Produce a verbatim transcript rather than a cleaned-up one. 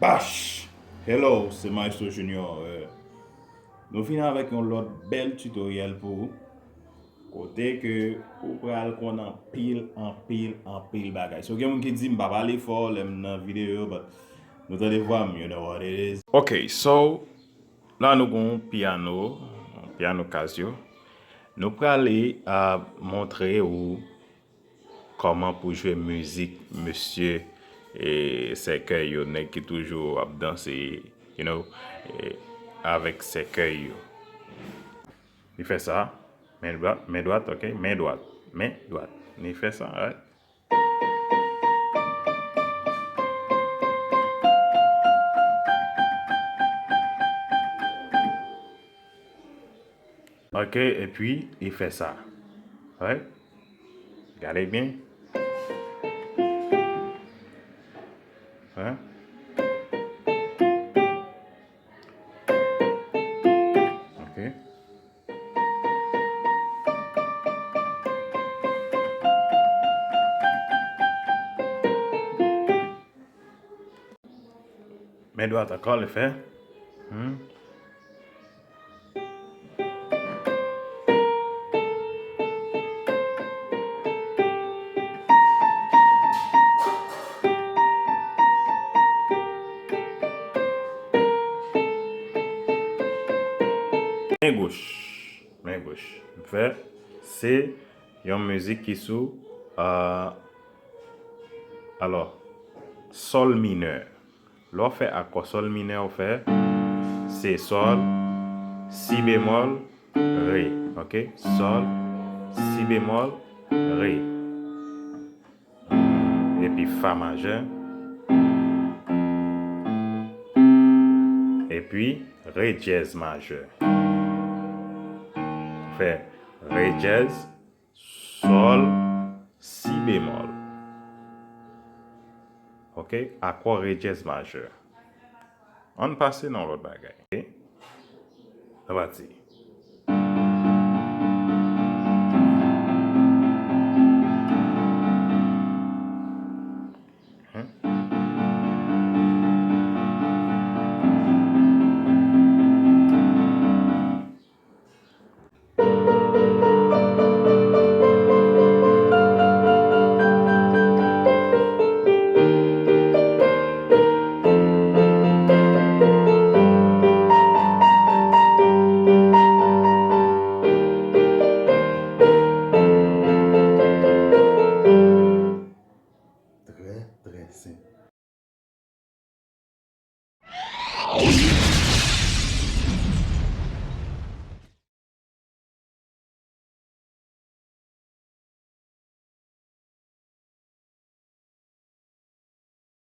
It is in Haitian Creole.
Bash! Hello, se Maestro Junior. Euh, nou vin avèk yon lòt bèl tutoriel pou ou. Kote ke ou pral konn anpil, anpil, anpil bagay. So, gen moun ki di m pa pale fò lè m nan videyo yo, but nou tande vwa m, you know what it is. Ok, so, la nou gon piyano, piyano Casio. Nou prale a montre ou kòman pou jwe mizik mesye e sèkèy yo, nèg ki toujou ap danse, you know, e avèk sèkèy yo. Li fè sa, men dwat, men dwat, ok, men dwat, men dwat. Li fè sa, right? Ok, epi li fè sa. Right? Gade byen. Hein? Ok. Men dwat ankò, li fè. Hmm. Men goch. Men goch. M fè, se yon mizik ki sou, euh, alò, sòl minè. Lè w fè akò sòl minè, w fè se sòl, si bemòl, re. Ok? Sòl, si bemòl, re. Epi fa majè. Epi re dyèz majè. Fè re dyèz, sòl, si bemòl. Ok? Akò re dyèz majè. Ann pase nan lòt bagay. Ok? Nou pati. Trè, trè senp.